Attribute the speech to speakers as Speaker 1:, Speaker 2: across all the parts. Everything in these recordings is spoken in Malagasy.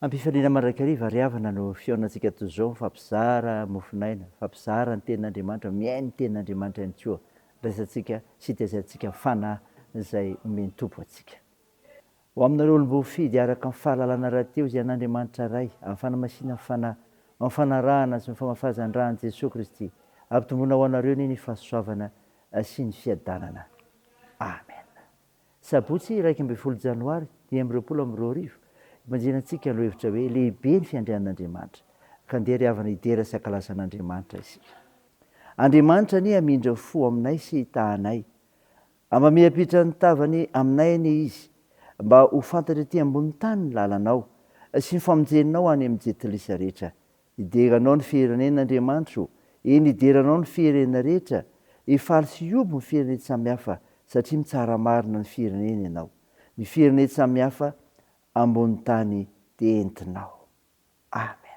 Speaker 1: Am-pifaliana mandrakariva ry havana no fihaonantsika toy izao, mifampizara mofon'aina, mifampizara ny tenin'Andriamanitra, mihaino ny tenin'Andriamanitra ihany koa, andraisantsika sy itezaintsika ny fanahy izay omen'ny Tompo antsika. Ho aminareo olom-boafidy araka ny fahalalana rahateo izay an'Andriamanitra Ray, amin'ny fanamasinan'ny Fanahy, amin'ny fanarahana sy ny famafazan-dra an'i Jesoa Kristy, ampitomboina ho anareo anie ny fahasoavana sy ny fiadanana. Amen. Sabotsy 11 Janoary 2025, ibanjinantsika ny lohahevitra hoe Lehibe ny fiandrianan'Andriamanitra, ka ndeha ry havana hidera sy hankalaza an'Andriamanitra isika. Andriamanitra anie hamindra fo aminay sy hitaha anay. Hamamiampitra ny tavany aminay anie Izy, mba ho fantatra ety ambonin'ny tany ny lalanao, sy ny famonjenao any amin'ny jentilisa rehetra. Hidera Anao ny firenena, Andriamanitra ô, eny, hidera Anao ny firenena rehetra, hifaly sy hihoby ny firenen-tsamihafa, satria mitsara marina ny firenena Ianao. Ny firenen-tsamihafa ambonin'ny tany dia entinao. Amen.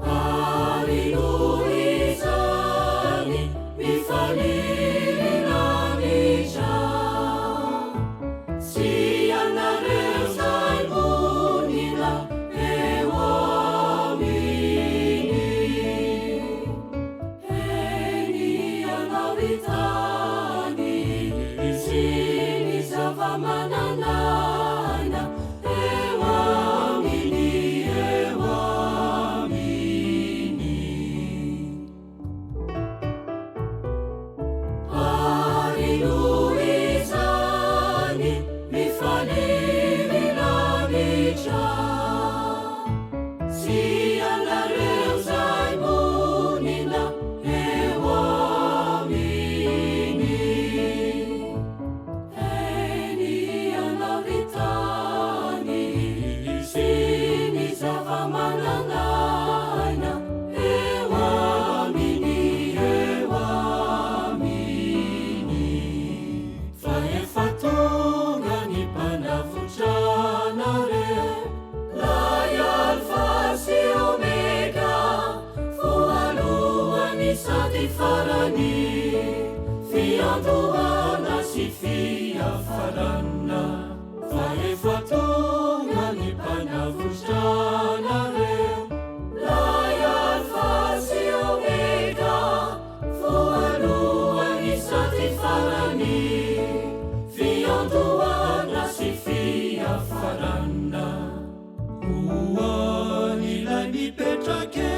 Speaker 2: Ary noho izany mifalia ry lanitra, sy ianareo izay monina eo aminy. Eny ianao ry tany, sy ny zava-manan'aina eo aminy, eo aminy. Ary noho izany mifalia ry lanitra. Sy ianareo izay monina eo aminy. Eny ianao ry tany sy ny zava-manan'aina eo aminy, eo aminy. Fa efa tonga ny Mpanavotra anareo. Lay Alfa sy Omega, voalohany sady farany, fiandohana sy fiafarana. Fa efa tonga ny Mpanavotra anareo. Lay Alfa sy Omega, voalohany sady farany, fiandohana sy fiafarana.
Speaker 3: Ho an'ilay mipetraka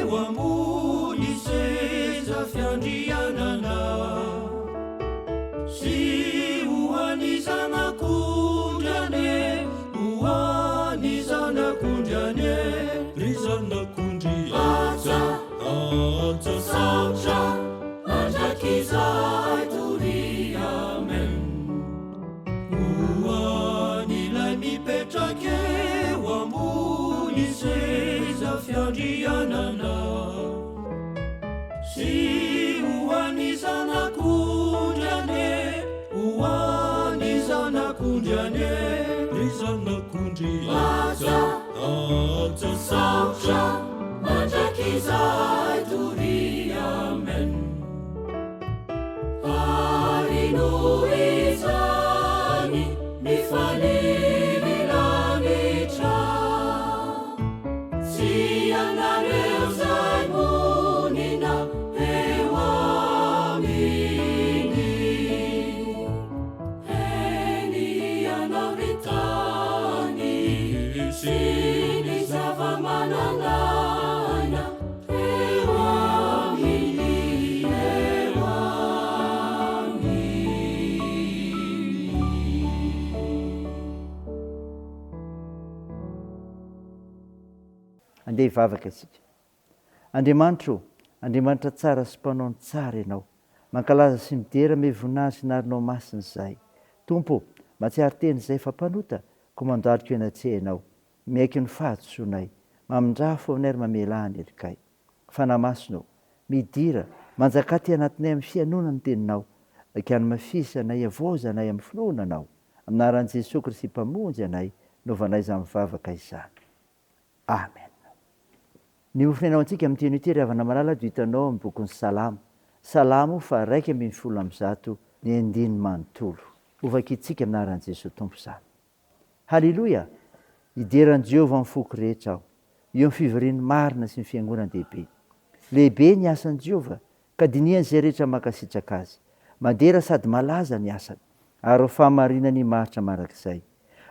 Speaker 3: eo ambony seza fiandrianana sy ho an'ny Zanak'ondry anie, ho an'ny Zanak'ondry anie, ry Zanak'ondry
Speaker 2: Aja,
Speaker 3: aja,
Speaker 2: saotra, mandrakizay doria, amen.
Speaker 3: Ho an'ilay mipetraka eo ambony seza fiandrianana sy ho an'ny Zanak'ondry anie, ho an'ny Zanak'ondry anie, ry Zanak'ondry
Speaker 2: Aja,
Speaker 3: aja,
Speaker 2: saotra, mandrakizay doria, amen. Ary noho izany mifalia ny lanitra, sy ianareo izay monina eo aminy. Eny ianao ry tany, sy ny zava-manan'aina. Eo aminy, eo aminy.
Speaker 1: Andeha hivavaka isika. Andriamanitra ô, Andriamanitra tsara sy mpanao ny tsara Ianao. Mankalaza sy midera ame voninahitry ny anaranao masina izahay. Tompo ô, mahatsiaro tena izahay fa mpanota, koa mandohalika eo anatrehanao. Miaiky ny fahadisoanay. Mamindraha fo aminay ary mamelà ny helokay. Fanahy Masina ô, midira, manjakà aty anatinay amin'ny fihainoana ny Teninao, ka hanamafisa anay, havaoza anay amin'ny finoana Anao. Amin'ny anaran'i Jesoa Kristy Mpamonjy anay, novanay izany vavaka izany. Amen. Ny hofonenao antsika amin'ity anio ity ry havana malala dia hitanao amin'ny bokin'ny Salamo. Salamo faha-111 ny andininy manontolo. Hovakintsika amin'ny anaran'i Jesoa Tompo izany. Haleloia! Hidera an'i Jehovah amin'ny foko rehetra aho, eo amin'ny fivorian'ny marina sy ny fiangonan-dehibe. Lehibe ny asan'i Jehovah, ka dinihan'izay rehetra mankasitraka azy. Madera sady malaza ny asany, ary ny fahamarinany maharitra mandrakizay.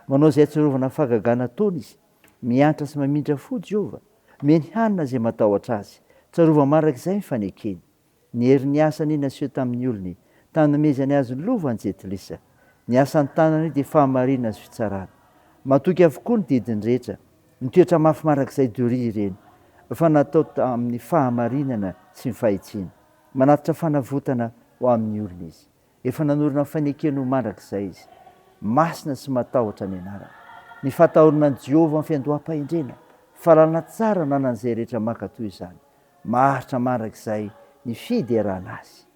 Speaker 1: Manao izay hahatsiarovana ny fahagagana ataony izy. Miantra sy mamindra fo Jehovah. Omeny hanina izay matahotra azy. Tsarovany mandrakizay ny fanekeny. Ny herin'ny asany naseho tamin'ny olony, tamin'ny nanomezany azy ny lova ny jentilisa. Ny asan'ny tanany dia fahamarinana sy fitsarana. Matoky avokoa ny didiny rehetra. Nitoetra mafy mandrakizay doria ireny, fa natao tamin'ny fahamarinana sy ny fahitsiana. Manatitra fanavotana ho amin'ny olony izy. Efa nanorina ny fanekeny ho mandrakizay izy. Masina sy matahotra ny anarany. Ny fahatahorana an'i Jehovah ny fiandoham-pahendrena. Fahalalana tsara ananan'izay rehetra mankatò izany. Maharitra mandrakizay ny fiderana Azy.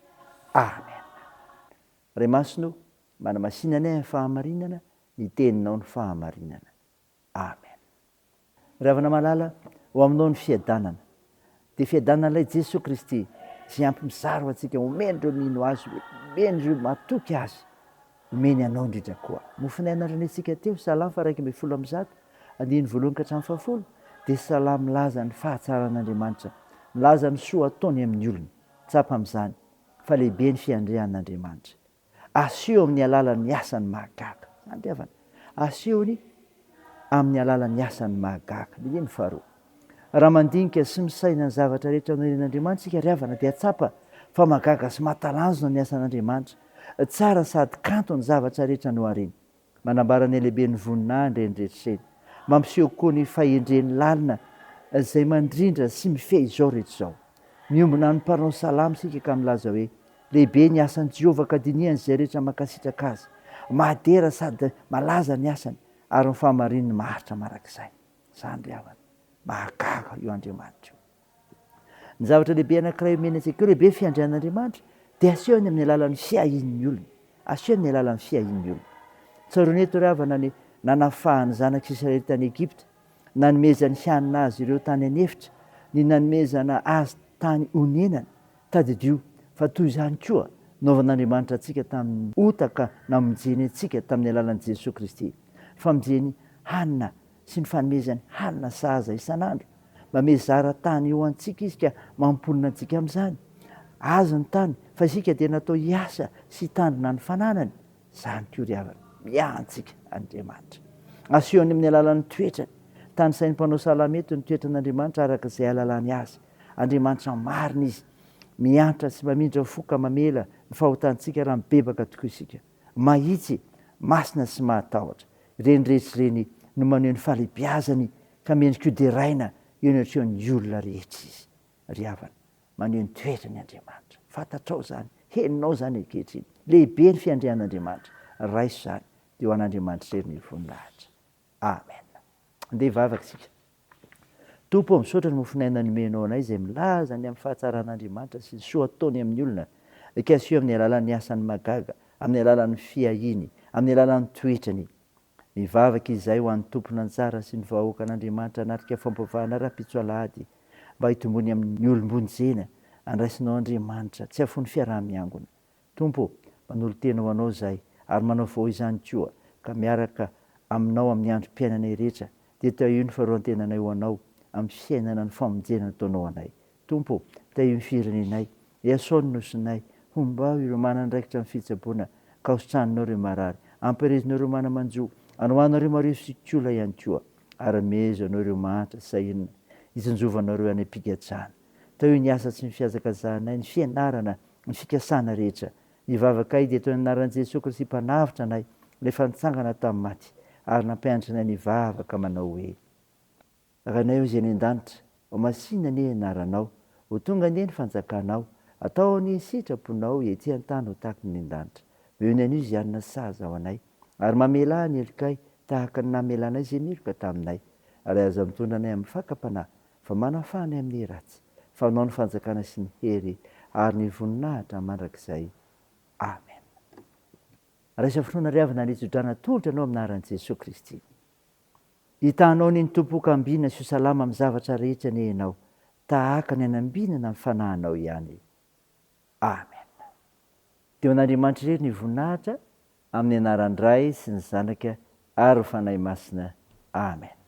Speaker 1: Amen. Ray Masina o, manamasina anay amin'ny fahamarinana, ny Teninao no fahamarinana. Amen. Ry havana malala, ho aminao ny fiadanana. Dia fiadanan'ilay Jesoa Kristy, izay ampy mizara ho antsika, omeny ireo mino Azy, omeny ireo matoky Azy. Omeny anao indrindra koa. Mofon'aina renentsika teo, Salamo faha 111, andininy voalohany ka hatramin'ny fahafolo, dia salamo milaza ny fahatsaran'Andriamanitra, milaza ny soa ataony amin'ny olony. Tsapa amin'izany fa lehibe ny fiandrianan'Andriamanitra. Aseho amin'ny alalan'ny asany mahagaga. Izany ry havana. Asehony amin'ny alalan'ny asany mahagaga. Andininy faharoa. Raha mandinika sy misaina ny zavatra rehetra noheren'Andriamanitra isika ry havana dia tsapa fa mahagaga sy mahatalanjona ny asan'Andriamanitra. Tsara sady kanto ny zavatra rehetra nohariny. Manambara ny halehiben'ny voninahiny ireny rehetra ireny. Mampiseho koa ny fahendreny lalina izay mandrindra sy mifehy izao rehetra izao. Miombona amin'ny mpanao salamo isika ka milaza hoe, Lehibe ny asan'i Jehovah ka dinihany izay rehetra mankasitraka azy. Mahadera sady malaza ny asany ary ny fahamarinany maharitra mandrakizay. Izany ry havana. Mahagaga io Andriamanitra io. Ny zavatra lehibe anankiray omeny antsika koa, lehibe ny fiandrianan'Andriamanitra, dia asehony amin'ny alalan'ny fiahian'ny olona. Asehony amin'ny alalan'ny fiahian'ny olona. Tsaroana eto ry havana ny nanafahan'ny zanak'Israely tany Egypta, nanomezany hanina azy ireo tany an'efitra, ny nanomezana azy tany onenana. Tadidio fa toy izany koa naovan'Andriamanitra antsika tamin'ny ota ka namonjeny antsika tamin'ny alalan'i Jesoa Kristy. Famonjeny hanina sy ny fanomezany hanina sahaza isan'andro. Mamehy zara tany ho antsika Izy ka mamponina antsika amin'izany. Azy ny tany, fa isika dia natao hiasa sy hitandrina ny fananany. Izany koa ry havana, miahy antsika Andriamanitra. Asehony amin'ny alalan'ny toetrany. Tanisain'ny mpanao salamo eto ny toetran'Andriamanitra araka izay ahalalany Azy. Andriamanitra marina Izy. Miantra sy mamindra fo ka mamela ny fahotantsika raha mibebaka tokoa isika. Mahitsy, masina sy mahatahotra. Ireny rehetra ireny no maneho ny fahalehibiazany ka mendrika ho deraina eo anatrehan'ny olona rehetra izy. Ry havana, maneho ny toetrany Andriamanitra. Fantatrao izany, henonao izany ankehitriny. Lehibe ny fiandrianan'Andriamanitra. Raiso izany, dia ho an'Andriamanitra irery ny voninahitra. Amen. Andeha hivavaka isika. Tompo ô, misaotra ny mofon'aina nomenao anay izay milaza ny amin'ny fahatsaran'Andriamanitra sy ny soa ataony amin'ny olona. Kasiho amin'ny alalan'ny asany mahagaga, amin'ny alalan'ny fiahiany, amin'ny alalan'ny toetrany. Mivavaka izahay ho an'ny tompon'anjara sy ny vahoakan'Andriamanitra hanatrika fampivavahana rahampitso alahady mba hitomboany amin'ny olom-bonjena andraisinao Andriamanitra tsy hafoy ny fiaraha-miangona. Tompo ô, manolo-tena ho Anao izahay, ary manavao izany koa, ka miaraka Aminao amin'ny androm-piainanay rehetra, dia tahio ny faharoan-tenanay ho Anao, amin'ny fiainana ny famonjena nataonao anay. Tompo ô, tahio ny firenenay, iasao ny nosinay, hombao ireo manandraikitra amin'ny fitsaboana, ka hositraninao ireo marary, ampaherezinao ireo mana-manjo, anohanao ireo marefo sy kola ihany koa, ary amezo Anao ireo mahantra sy sahirana, hitsinjovanao ireo any am-pigadrana. Tahio ny asa sy ny fihazakazahanay, ny fianarana, ny fikasana rehetra. Ny vavakay dia toy ny anaran'i Jesoa Kristy Mpanavotra anay, ilay efa nitsangana tamin'ny maty, ary nampianatra anay nivavaka manao hoe, Rainay ô Izay any an-danitra, ho masina anie ny anaranao, ho tonga anie ny fanjakanao, atao anie ny sitraponao ety an-tany ho tahaka ny any an-danitra. Omeo ny anio izay hanina sahaza ho anay, ary mamelà ny helokay tahaka ny namelanay izay meloka taminay, ary aza mitondra anay amin'ny fakam-panahy, Fa manafaha ny amin'ny ratsy, fa Anao ny fanjakana sy ny hery ary ny voninahitra mandrakizay. Amen. Raisa finoana ry havana ny tsodrano atolotra anao amin'ny anaran'i Jesoa Kristy. Hitahanao anie ny Tompo ka ambina sy ho salama amin'ny zavatra rehetra anie ianao, tahaka ny anambinana ny fanahinao ihany. Amen. Dia ho an'Andriamanitra irery ny voninahitra, amin'ny anaran'ny Ray sy ny Zanaka ary Fanahy Masina. Amen.